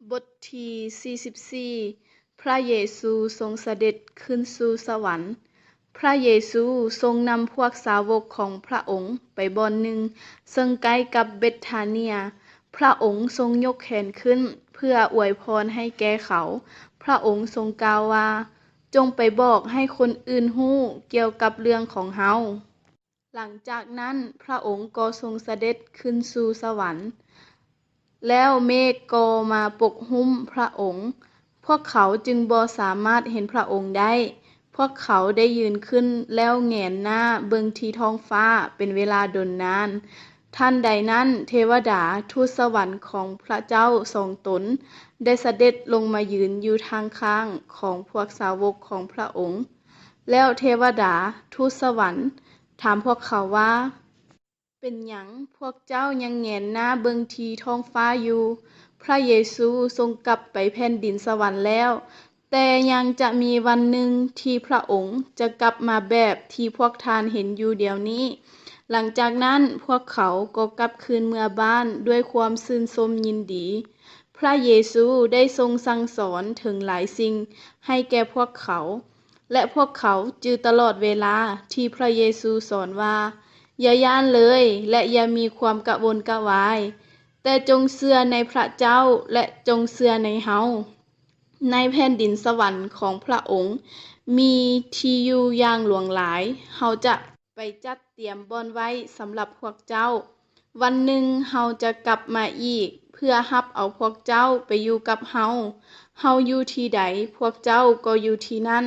ບົດທີສີ່ສິບສີ່ ພຣະເຢຊູຊົງສະເດັດຂຶ້ນສູ່ສະຫວັນ. ພຣະເຢຊູຊົງນຳພວກສາວົກຂອງພຣະອົງໄປບ່ອນໜຶ່ງ ເຊິ່ງໃກ້ກັບເບັດທາເນຍ. ພຣະອົງຊົງຍົກແຂນຂຶ້ນເພື່ອອວຍພອນໃຫ້ແກ່ເຂົາ. ພຣະອົງຊົງກ່າວວ່າ, ຈົ່ງໄປບອກໃຫ້ຄົນອື່ນຮູ້ກ່ຽວກັບເລື່ອງຂອງເຮົາ. ຫຼັງຈາກນັ້ນພຣະອົງກໍຊົງສະເດັດຂຶ້ນສູ່ສະຫວັນ, ແລ້ວເມກກໍມາປົກຫຸ້ມພຣະອົງ. ພວກເຂົາຈຶ່ງບໍ່ສາມາດເຫັນພຣະອົງໄດ້. ພວກເຂົາໄດ້ຢືນຂຶ້ນແລ້ວແຫງນໜ້າເບິ່ງທີ່ທ້ອງຟ້າເປັນເວລາດົນນານ. ທັນໃດນັ້ນ, ເທວະດາທູດສະຫວັນຂອງພຣະເຈົ້າສອງຕົນໄດ້ສະເດັດລົງມາຢືນຢູ່ທາງຂ້າງຂອງພວກສາວົກຂອງພຣະອົງ. ແລ້ວເທວະດາທູດສະຫວັນຖາມພວກເຂົາວ່າ, ເປັນຫຍັງພວກເຈົ້າຍັງແຫງນໜ້າເບິ່ງທີ່ທ້ອງຟ້າຢູ່? ພຣະເຢຊູຊົງກັບໄປແຜ່ນດິນສະຫວັນແລ້ວ, ແຕ່ຍັງຈະມີວັນໜຶ່ງທີ່ພຣະອົງຈະກັບມາແບບທີ່ພວກທ່ານເຫັນຢູ່ດຽວນີ້. ຫຼັງຈາກນັ້ນພວກເຂົາກໍກັບຄືນເມືອບ້ານດ້ວຍຄວາມຊື່ນຊົມຍິນດີ. ພຣະເຢຊູໄດ້ຊົງສັ່ງສອນເຖິງຫຼາຍສິ່ງໃຫ້ແກ່ພວກເຂົາ, ແລະ ພວກເຂົາຈື່ຕະຫຼອດເວລາທີ່ພຣະເຢຊູສອນວ່າ, ຢ່າຢ້ານເລີຍ ແລະ ຢ່າມີຄວາມກະວົນກະວາຍ, ແຕ່ຈົ່ງເຊື່ອໃນພຣະເຈົ້າ ແລະ ຈົ່ງເຊື່ອໃນເຮົາ. ໃນແຜ່ນດິນສະຫວັນຂອງພຣະອົງມີທີ່ຢູ່ຢ່າງຫຼວງຫຼາຍ, ເຮົາຈະໄປຈັດຕຽມບ່ອນໄວ້ສຳລັບພວກເຈົ້າ. ວັນໜຶ່ງເຮົາຈະກັບມາອີກ ເພື່ອຮັບເອົາພວກເຈົ້າໄປຢູ່ກັບເຮົາ. ເຮົາຢູ່ທີ່ໃດ, ພວກເຈົ້າກໍຢູ່ທີ່ນັ້ນ.